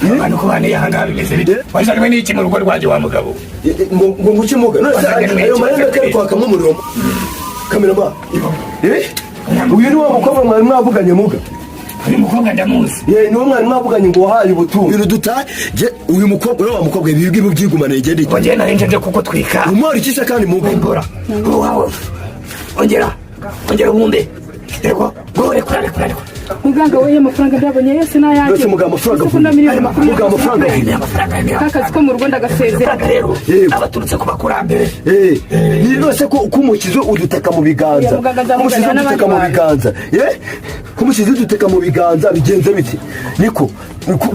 Abantu ko bane ahangaha bimeze bite? Wazanywe n'iki mu rugo rwanjye, wa mugabo? Ngo nguce muga none se? Wazanywe Ayo n'iki? mahembe kari kwakamo umuriro, cameraman. Uyu ni wa mukobwa mwari mwavuganye, muga? Uyu mukobwa ndamuzi. Ye, niwo mwari mwavuganye ngo wahaye ubutunzi ibintu dutaye. Je, uyu mukobwa, uriya wa mukobwa, ibi ngibi byigumane, igende. Ngo njye nari nje kuko twika. Umwari iki se kandi, muga? Mbura wawe, ongera, ongera wumve. Yego, ngo rekura, rekura, rekura. Muganga we, amafaranga ndabonye yose ni ayanjye. Mbese muganga, amafaranga Ese ko na miliyoni avuye? 20. Muganga, amafaranga avuye? Amafaranga ni Kakazi ko mu rugo ndagasezera. amafaranga rero Yego. abaturutse ku bakurambere. Ni rwose ko kumukizo uduteka mu biganza. Oya, muganga, nzamugana Kumukizo uduteka mu n'abandi bantu. biganza, kumukizo uduteka mu biganza bigenze bite? Niko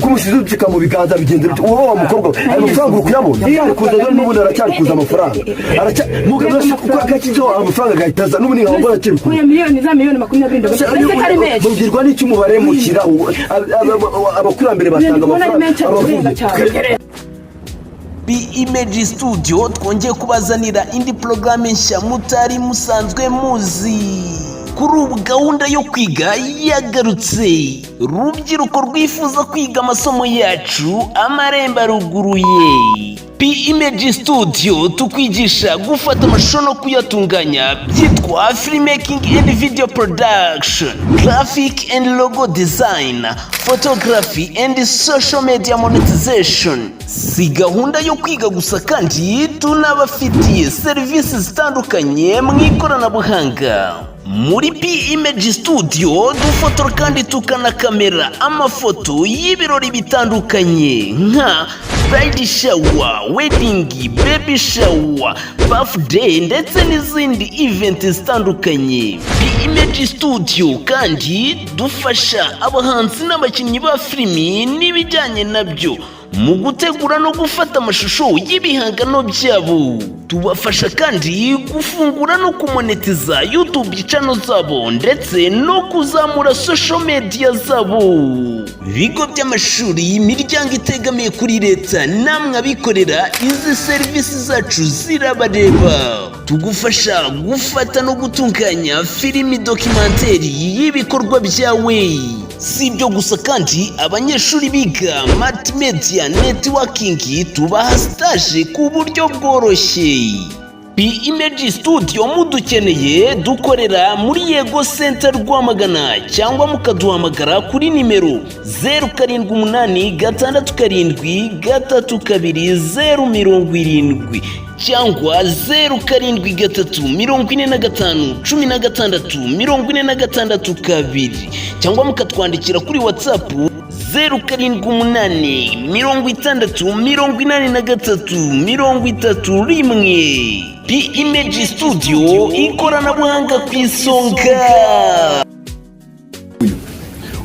kumukizo uduteka mu biganza bigenze bite? Wowe wa mukobwa we, ayo mafaranga uri kuyabona? Ari kuza dore, n'ubundi aracyari kuza amafaranga. Muganga, rwose kuko agakizo amafaranga agahita aza, n'ubundi nkaba mbona akiri kuza. Oya, miliyoni za miliyoni 20 ndabona ese ko ari menshi? Mubwirwa n'icyo umubare mukira abakurambere batanga Ndabona ari amafaranga menshi, ari kurenga abavuye cyane. B Image Studio twongeye kubazanira indi porogaramu nshya mutari musanzwe muzi. Kuri ubu gahunda yo kwiga yagarutse. Rubyiruko rwifuza kwiga amasomo yacu, amarembo aruguruye. P Image Studio tukwigisha gufata amashusho no kuyatunganya, byitwa filmmaking and video production, graphic and logo design, photography and social media monetization. Si gahunda yo kwiga gusa kandi, tunabafitiye serivisi zitandukanye mu ikoranabuhanga. Muri P Image Studio dufotora kandi tukanakamera amafoto y'ibirori bitandukanye nka bride shower, wedding, baby shower, birthday ndetse n'izindi event zitandukanye. P Image Studio kandi dufasha abahanzi n'abakinnyi ba filimi n'ibijyanye nabyo mu gutegura no gufata amashusho y'ibihangano byabo. Tubafasha kandi gufungura no kumonetiza YouTube channel zabo ndetse no kuzamura social media zabo. Ibigo by'amashuri, imiryango itegamiye kuri leta namwe abikorera, izi serivisi zacu zirabareba. Tugufasha gufata no gutunganya filimi documentary y'ibikorwa byawe. Si ibyo gusa kandi, abanyeshuri biga multimedia networking tubaha stage ku buryo bworoshye. P Image Studio mudukeneye, dukorera muri Yego Center Rwamagana, cyangwa mukaduhamagara kuri nimero 0786 732 070 cyangwa 073 45 16 46 2, cyangwa mukatwandikira kuri WhatsApp 078 60 83 31. P Image Studio, ikoranabuhanga ku isonga.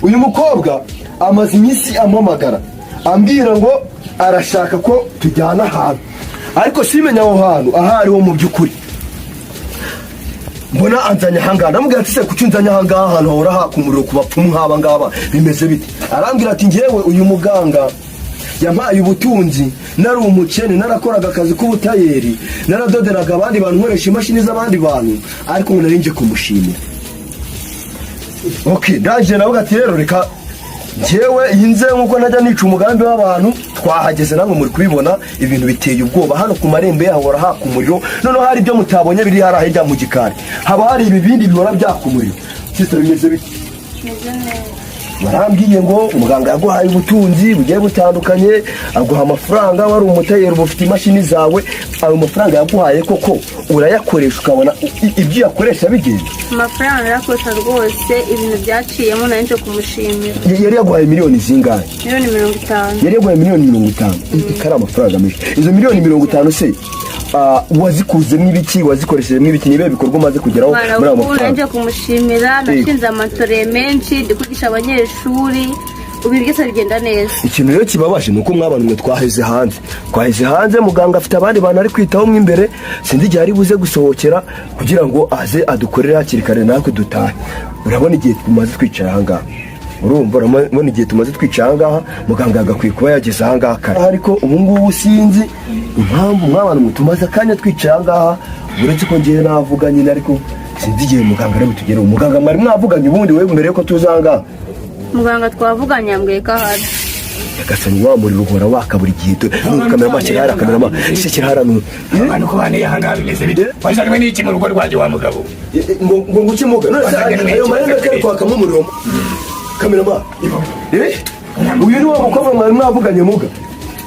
Uyu mukobwa amaze iminsi ampamagara ambwira ngo arashaka ko tujyana ahantu, ariko simenya aho hantu aho ariho. Mu by'ukuri mbona anzanye ahangaha. Ndamubwira ati: "Se kuki unzanye ahangaha, ahantu hahora haka umuriro ku bapfumu nk'aba ngaba, bimeze bite?" Arambwira ati: "Ngewe uyu muganga yampaye ubutunzi, nari umukene, narakoraga akazi k'ubutayeri, naradoderaga abandi bantu, nkoresha imashini z'abandi bantu, ariko ngo nari nje kumushimira." Ok, ndangije navuga ati: "Rero reka njyewe iyi nze nkuko najya nica umugambi w'abantu." Twahageze, namwe muri kubibona, ibintu biteye ubwoba. Hano ku marembo yahora haka umuriro. Noneho hari ibyo mutabonye biri hariya hirya mu gikari, haba hari ibibindi bihora byaka umuriro. Sister, bimeze bite? Meze neza. Barambwiye ngo muganga yaguhaye ubutunzi bugiye butandukanye, aguha amafaranga, wari umutayeri, uba ufite imashini zawe. Ayo mafaranga yaguhaye koko urayakoresha, ukabona ibyo uyakoresha bigenda? Amafaranga arakoresha rwose, ibintu byaciyemo, nari nje kumushimira. Yari yaguhaye miliyoni zingahe? Miliyoni 50. Yari yaguhaye miliyoni 50, kari amafaranga menshi. Izo miliyoni 50 se wazikuzemo ibiki? Wazikoresherejemo ibiki? Ni ibihe bikorwa umaze kugeraho muri ayo ubu mafaranga? Nje kumushimira, nashinze amatorero menshi, ndi kwigisha abanyeshuri, ubu ibintu byose bigenda neza. Ikintu rero kibabaje ni uko mwabana mwe twaheze hanze, twaheze hanze. Muganga afite abandi bantu ari kwitaho mo imbere, sinzi igihe ari buze gusohokera kugira ngo aze adukorere hakiri kare natwe dutahe. Urabona igihe tumaze twicaye ahangaha, urumva, urabona igihe tumaze twicaye ahangaha. Muganga yagakwiye kuba yageze ahangaha kare, ariko ubu ngubu sinzi impamvu mwabana mwe tumaze akanya twicaye ahangaha, uretse ko ngewe navuga nyine, ariko sinzi igihe muganga ari butugereho. Muganga mwari mwavuganye ubundi we mbere yuko tuza ahangaha? Muganga twavuganye, yambwiye ko ahari. Nyagasani, wa muriro uhora waka buri gihe. Kamerama, shyira hariya, kamerama, shyira hariya. Abantu ko banteye ahangaha bimeze bite? Wazanywe n'iki mu rugo rwanjye, wa mugabo? Ngo nguke muga? None se Wazanywe ayo n'iki? mahembe kari kwakamo umuriro, kamerama? Uyu ni wa mukobwa mwari mwavuganye, muga?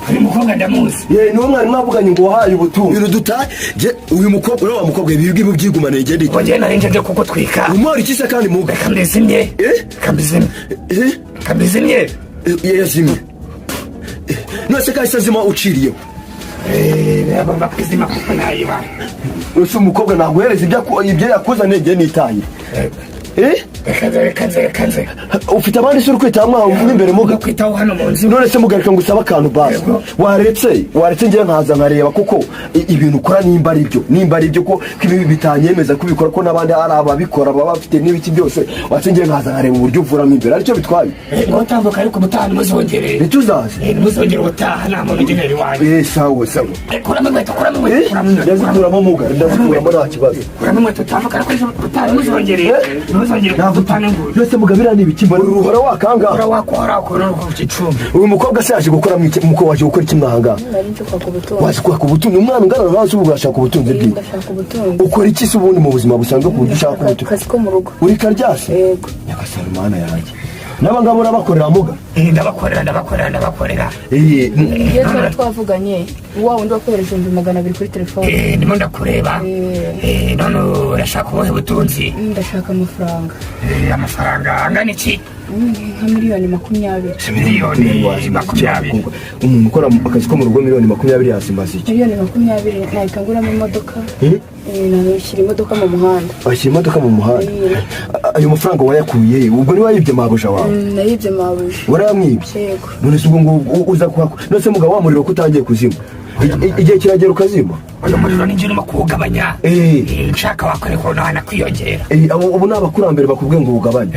Uyu mukobwa ndamuzi. Ye, niwo mwari mwavuganye ngo wahaye ubutunzi ibintu dutaye. Je, uyu mukobwa, uriya wa mukobwa, ibi ngibi byigumane, ngende. Ngo njye nari nje kugutwika. Umwari iki se kandi, muga? Reka mbizimye. Eh? Reka mbizimye. Eh? Reka mbizimye. Yazimye. None se kahise azima uciriyeho? Biragomba kwizima kuko nayiba. Ese umukobwa naguhereza ibyo yakuzaniye, ngiye nitahire. Eh? Reka nze, reka nze, reka nze. Ufite abandi se uri kwitaho mwaho mo imbere, muga? Kwitaho hano mu nzu. None se mugarika ngo usabe akantu basi? Yego. Waretse ngira nkaza nkareba kuko ibintu ukora nimba ari byo, ko ibi bitanyemeza kubikora, ko n'abandi ari ababikora baba bafite n'ibiki byose. Waretse ngira nkaza nkareba uburyo uvuramo imbere, aricyo bitwaye? Ngo tambuka, ariko ubutaha ntimuzongere. Ntituzaze. Ntimuzongere ubutaha, nta muntu ugenera iwanjye. Sawa sawa. Kuramo inkweto, kuramo inkweto, kuramo inkweto. Ndazikuramo muga, ndazikuramo, nta kibazo. Kuramo inkweto utambuka, ariko ejo ubutaha ntimuzongere, ntimuzongere. Ntabwo kudutana inguru. Byose muga, biriya ni ibiki mbona uruhora wakanga? Ura wakora wakora ku gicumbi. Uyu mukobwa se yaje gukora mu iki? Umukobwa waje gukora iki mwahangaha? Nari nje kwaka ubutunzi. Waje kwaka ubutunzi? Umwana ungana nawe se ubu urashaka ubutunzi bwiwe? Ndashaka ubutunzi. Ukora iki se ubundi mu buzima busanzwe ku buryo ushaka ubutunzi? Akazi ko mu rugo. Uri karyasi? Yego. Nyagasani mana yanjye, n'aba ngabo urabakorera muga? Ndabakorera, ndabakorera, ndabakorera. Iyo twari twavuganye, wa wundi wakohereje 200,000 kuri telefone. Ndimo ndakureba. None urashaka ubuhe butunzi? Ndashaka amafaranga. Amafaranga angana iki? Nka miliyoni 20. Miliyoni 20. Umuntu ukora akazi ko mu rugo, miliyoni 20 yazimaze iki? Miliyoni 20 nahita nguramo imodoka. Nashyira imodoka mu muhanda. Ashyira imodoka mu muhanda? Ayo mafaranga wayakuye he? Ubwo niba wayibye mabuja wawe? Nayibye mabuja. Warayamwibye? Yego. None se ubwo ngubwo uza kuhako? None se mugabo, wa muriro ko utangiye kuzima? Igihe kiragera ukazima. Uyu muriro ni njye urimo kuwugabanya. Nshaka wakwereka ukuntu wanakwiyongera. Abo ni abakurambere bakubwiye ngo uwugabanye.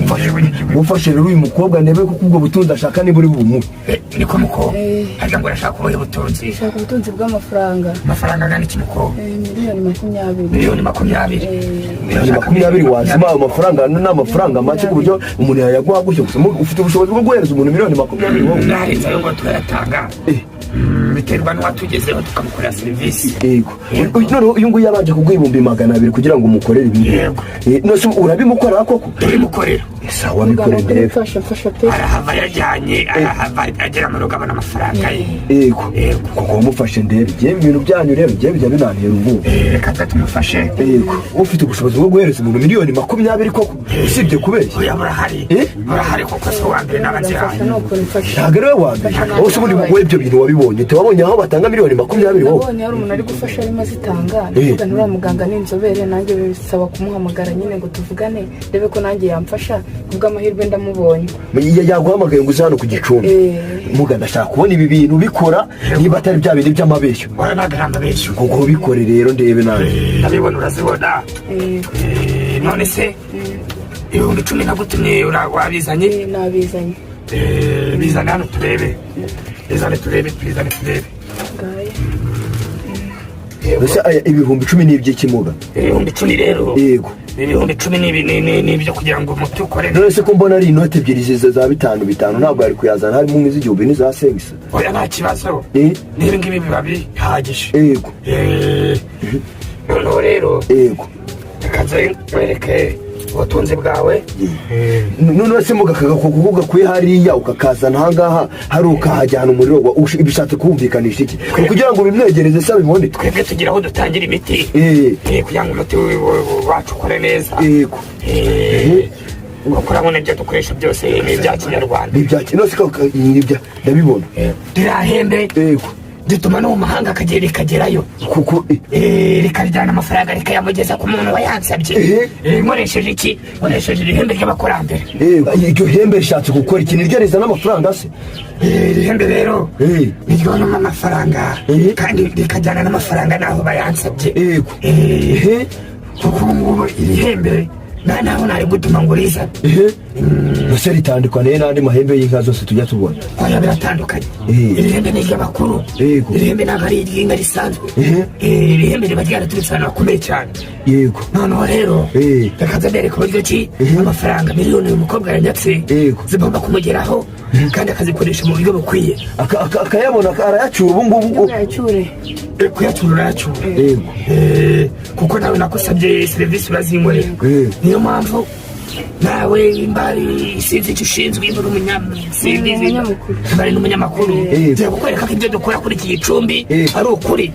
Mfashe. Ufashe rero uyu mukobwa ndebe kuko ubwo butunzi ashaka niba uri bumuhe. Niko muko harya ngo urashaka ubuhe butunzi? Ndashaka ubutunzi bw'amafaranga. Amafaranga angana iki, muko? Miliyoni 20. Miliyoni 20? Miliyoni 20 wazima? Ayo mafaranga ni amafaranga make ku buryo umuntu yayaguha gutyo gusa? Ufite ubushobozi bwo guhereza umuntu miliyoni 20 wowe? Narenze ayo ngo turayatanga. Biterwa n'uwatugezeho tukamukorera serivisi. Yego. Noneho uyu nguyu yabanje kuguha 200,000 kugira ngo umukorere ibintu. Yego. None se urabimukorera koko? Turimukorera. Sawa, bikore Muganga, ndebe. mfasha, mfasha pe. Arahava yajyanye, arahava agera mu rugo abona amafaranga ye. Yego. Yego. Kuko wamufashe ndebe. Igihe ibintu byanyu rero bigiye bijya binantera ubwoba. Reka tuze tumufashe. Yego, ufite ubushobozi bwo guhereza umuntu miliyoni 20 koko, usibye kubeshya? Oya, burahari. Burahari kuko si uwa mbere n'abazihaye. Mfasha ni ukuntu, mfasha. Ntabwo ari we wa mbere. Wowe se ubundi, wowe ibyo bintu wabibonye ute? Wabonye aho batanga miliyoni 20 wowe? Nabonye hari umuntu ari gufasha arimo azitanga, ndavuga nti uriya muganga ni inzobere, nanjye bisaba kumuhamagara nyine ngo tuvugane ndebe ko nanjye yamfasha. Kubw'amahirwe ndamubonye. Yaguhamagaye ngo uze hano ku gicumbi? Muga, ndashaka kubona ibi bintu bikora niba atari bya bindi by'amabeshyo. Oya, ntabwo ari amabeshyo. Kuko bikore rero ndebe nanjye. Ndabibona, urazibona. None se 10,000 nagutumye wabizanye? Nabizanye. Bizane hano turebe, bizane turebe, bizane turebe. Ngaya. Mbese aya 10,000 ni iby'ikimuga? 10,000 rero? Yego. 10,000 ni ibyo kugira ngo umuti ukore. None se ko mbona ari inoti ebyiri ziza za bitanu bitanu, ntabwo yari kuyazana harimo nk'iz'igihumbi n'iza sengisa? Oya, nta kibazo. N'ibi ngibi biba bihagije. Yego. Noneho rero, Yego. reka nze nkwereke ubutunzi bwawe. None se muga, kuko gakuye hariya ukakazana ahangaha hari ukahajyana umuriro, bishatse kumvikanisha iki? Ni ukugira ngo bimwegereze se abibone? Twebwe tugira aho dutangira imiti kugira ngo umuti wacu ukore neza. Yego. Kuko urabona ibyo dukoresha byose ni ibya kinyarwanda. Ni ibya none se ni ibya, ndabibona. Rirahembe. Yego. Dutuma no mu mahanga akagera, rikagerayo. Kuko Rikaryana amafaranga rikayamugeza ku muntu wayansabye. Nkoresheje iki? Nkoresheje irihembe ry'abakurambere. Iryo hembe rishatse gukora iki? Niryo rizana amafaranga se? Iri hembe rero niryonamo amafaranga kandi rikajyana n'amafaranga n'aho bayansabye. Yego. Kuko ubu ngubu iri hembe nta naho nari gutuma ngo rizane. Mbese ritandukaniye n'andi mahembe y'inka zose tujya tubona? Oya, biratandukanye. Iri hembe ni iry'abakuru. Yego. Iri hembe ntabwo ari iry'inka risanzwe. Iri hembe riba ryaraturutse ahantu hakomeye cyane. Yego. Noneho rero, reka nze mbereke uburyo ki amafaranga miliyoni uyu mukobwa yanyatse Yego. zigomba kumugeraho. Kandi akazikoresha mu buryo bukwiye. Akayabona, arayacyura ubu ngubu? Yacyure. Kuyacyura urayacyura. Yego. Kuko nawe nakusabye serivisi urazinkorera. Niyo mpamvu nawe imbari sinzi icyo ushinzwe, imbari sinzi. Umunyamakuru. Imbari n'umunyamakuru. Yego. Ngiye kukwereka ko ibyo dukora kuri iki gicumbi ari ukuri.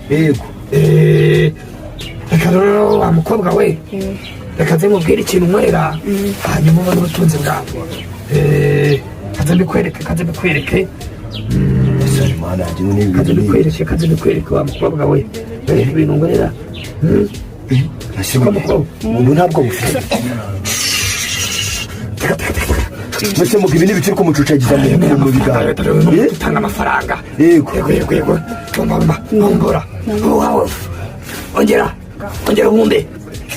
Reka rero, wa mukobwa we, reka nze mubwire ikintu nkorera, hanyuma ubone ubutunzi bwawe. Kaze mbikwereke, kaze mbikwereke. Ese Mana yanjye, ni Kaze ibintu ni mbikwereke, kaze mbikwereke, wa mukobwa we. Bereka ibintu nkorera. Ese ubu ntabwo bufite mbese muga ibi ni ibiki uri kumucucagiza mu biganza? Utanga amafaranga. Yego. Yego, yego, yego. Bumba, bumba, bumbura. Wawe, ongera, ongera wumve.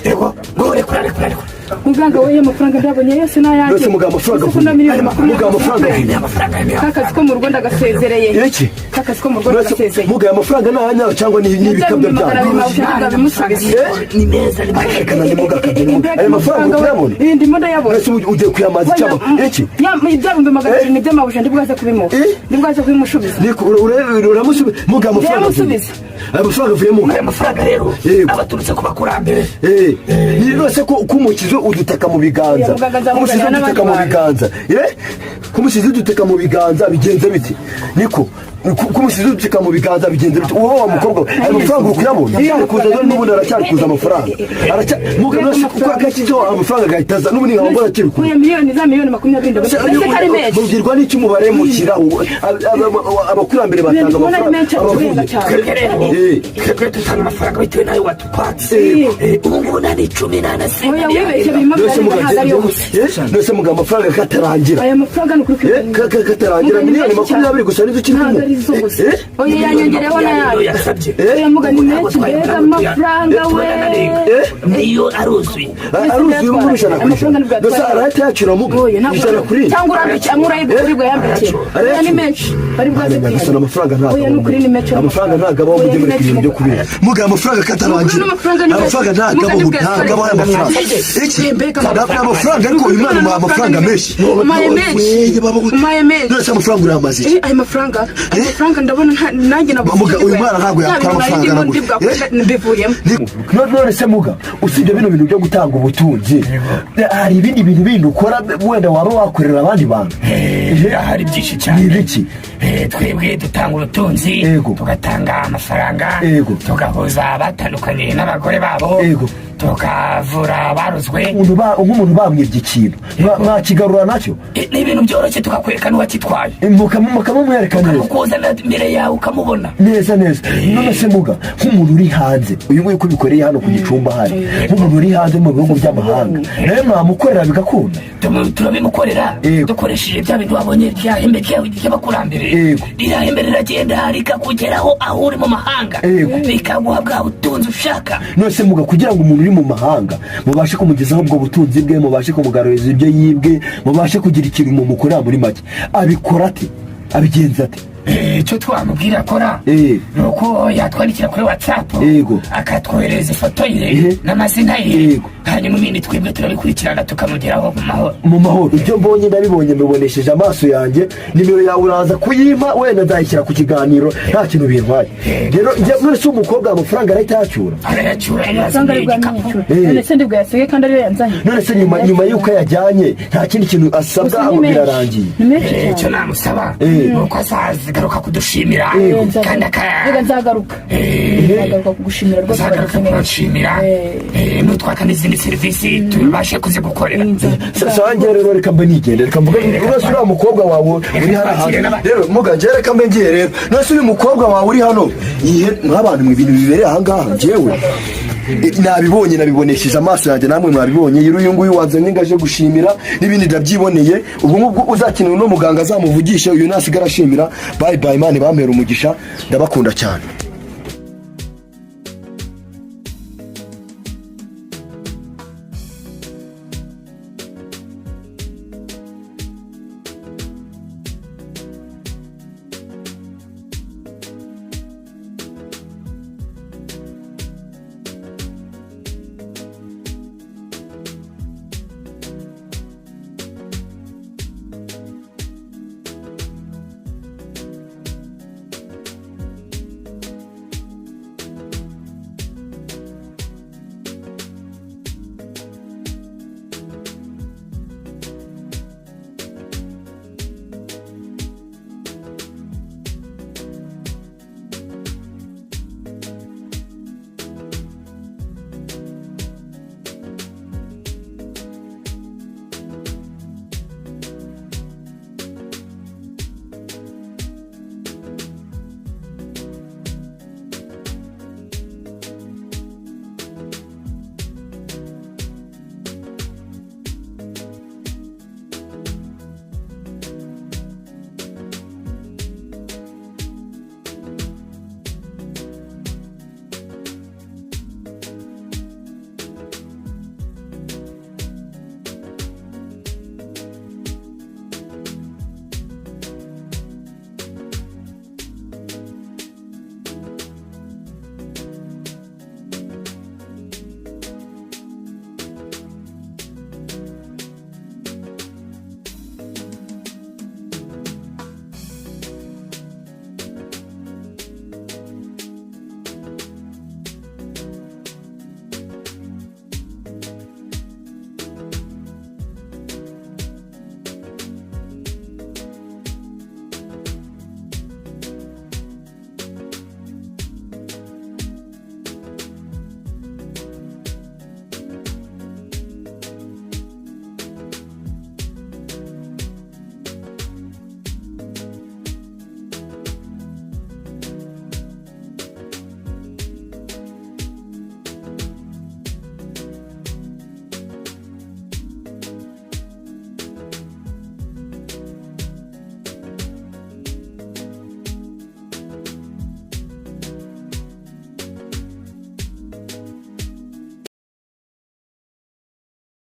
Yego, ngo rekura, rekura, rekura. Muganga we, amafaranga ndabonye yose ni ayanjye. Mbese muganga, amafaranga Ese ko na avuye? miliyoni 20. Muganga, amafaranga avuye? Ni amafaranga, ni Kakazi ko mu rugo ndagasezereye. Iki? Kakazi ko mu rugo Mbese ndagasezereye. muga, aya mafaranga ni ayanyawe cyangwa ni ibikabyo magana abiri byanyu? 90 ndabimusubiza. Ni meza, ni meza. Reka nandi muga akabyo, ni muga. Aya mafaranga ukuyabona? Eh, ndimo ndayabona. Mbese ubu ugiye kuyamaza cyangwa iki? Ibya 200,000 ni iby'amabuja, ndibwaze kubimuha. Ndibwaze kubimushubiza. Niko uramusubiza muga amafaranga avuye? Ndayamusubiza. Aya mafaranga avuye muga? Aya mafaranga rero abaturutse ku bakurambere. Ni rwose ko kumukizo udutaka mu biganza. Oya, muganga, nzamugana Kumusize n'abandi udutaka mu bantu. biganza, kumusize udutaka mu biganza bigenze biti? Niko kumusize udutaka mu biganza bigenze biti? Wowe wa mukobwa we, aya mafaranga uri kuyabona? Ari kuza dore, n'ubundi aracyari kuza amafaranga. Aracya muga nose kuko akashyizeho amafaranga agahita aza, n'ubundi nkaba mbona akiri kuza. Oya, miliyoni za miliyoni 20 ndabona ese ko ari menshi? Mubwirwa n'icyo umubare mushyira abakurambere batanga Ndabona ari amafaranga menshi, abavuye. aturenga cyane. Twebwe rero, twebwe dutanga amafaranga bitewe n'ayo watukwatse. Ubu ngubu nta n'icumi, nta na senti. Oya, wibeshye, birimo Nose birarenga, muga ntabwo ari yo gusa. Nose muga amafaranga katarangira? Aya mafaranga ni ukuri. Katarangira Muga, ni miliyoni menshi cyane. 20 gusa nizo ukiri Ntabwo kumwe? ari zo gusa. Oya, yanyongereho n'ayandi. Yasabye. Oya muga, ni menshi, mbega amafaranga we! Niyo aruzuye. Aruzuye ubu ngubu 100%. Amafaranga nibwo Nose yatwaye. arahita yakira muga Oya, ntabwo 100%? Cyangwa urambike, amwe urayibwo yambike. Oya, ni menshi, bari bwaze. Nyagasani, amafaranga ntabwo Oya, ni ukuri ni menshi. Amafaranga ntabwo abaho, mujye mureka ibintu byo kubera. Muga, amafaranga katarangira? Ni amafaranga ni menshi. Amafaranga ntabwo abaho, Muga, ntabwo abaho aya mafaranga. Iki Mbega ntabwo ari amafaranga, ariko uyu mwana umuha amafaranga menshi. Umpaye menshi. Weye, baba we. Umpaye menshi. None se amafaranga urayamaze iki? Ayo mafaranga, ayo mafaranga ndabona nanjye nabuze. Muga, uyu mwana ntabwo yakora amafaranga ntabwo aragura. Mbivuyemo. None se muga, usibye bino bintu byo gutanga ubutunzi, hari ibindi bintu bindi ukora wenda waba wakorera abandi bantu? Hari byinshi cyane. Ni ibiki? Twebwe dutanga ubutunzi, tugatanga amafaranga, tugahuza abatandukanye n'abagore babo, tukavura abarozwe. Nk'umuntu bamwibye ikintu, mwakigarura nacyo? Ni ibintu byoroshye, tukakwereka n'uwakitwaye. Mukamumwereka neza? Tukamukuzanira imbere yawe ukamubona. Neza neza. None se muga, nk'umuntu uri hanze, uyu nguyu ko ubikoreye hano ku gicumbi ahari, nk'umuntu uri hanze mu bihugu by'amahanga nawe mwamukorera bigakunda? Turabimukorera dukoresheje bya bintu wabonye, rya hembe ry'abakurambere. Ririya hembe riragenda rikakugeraho aho uri mu mahanga, rikaguha bwa butunzi ushaka. None se muga, kugira ngo umuntu uri mu mahanga mubashe kumugezaho ubwo butunzi bwe, mubashe kumugaruriza ibyo yibwe, mubashe kugira ikintu mumukorera, muri make abikora ate, abigenza ate? Icyo twamubwira akora ni uko yatwandikira kuri WhatsApp, akatwoherereza ifoto ye n'amazina ye, hanyuma ibindi twebwe turabikurikirana tukamugeraho mu mahoro. Mu mahoro. Ibyo mbonye ndabibonye, mbibonesheje amaso yanjye. Nimero yawe uraza kuyimpa, wenda nzayishyira ku kiganiro, nta kintu bintwaye. Rero njye none se umukobwa amafaranga arahita yacyura? Arayacyura. Amafaranga ari bwamenyecura? None se ndibwayasige kandi ariyo yanzanye? None se nyuma y'uko yajyanye nta kindi kintu asabwa? Gusa ni Aho menshi. birarangiye? Ni menshi cyane. Icyo namusaba ni uko azagaruka kudushimira kandi Reka nzagaruka kugushimira rwose. Azagaruka Wagize neza. kudushimira. Nutwaka n'izindi serivisi tubashe kuzigukorera. Sawa, njye rero reka mbe nigende, reka mvuge rwose uriya mukobwa wawe uri hano hanze. Rero muga, njye reka mbe ngiye rero. None se uyu mukobwa wawe uri hano ihe nk'abantu mu ibintu bibereye aha ngaha, njyewe nabibonye, nabibonesheje amaso yanjye, namwe mwabibonye. Rero uyu nguyu wazanye ngo aje gushimira n'ibindi ndabyiboneye. Ubwo ngubwo uzakenera uno muganga azamuvugishe, uyu nasigara ashimira. Bye bye, Imana ibampera umugisha, ndabakunda cyane.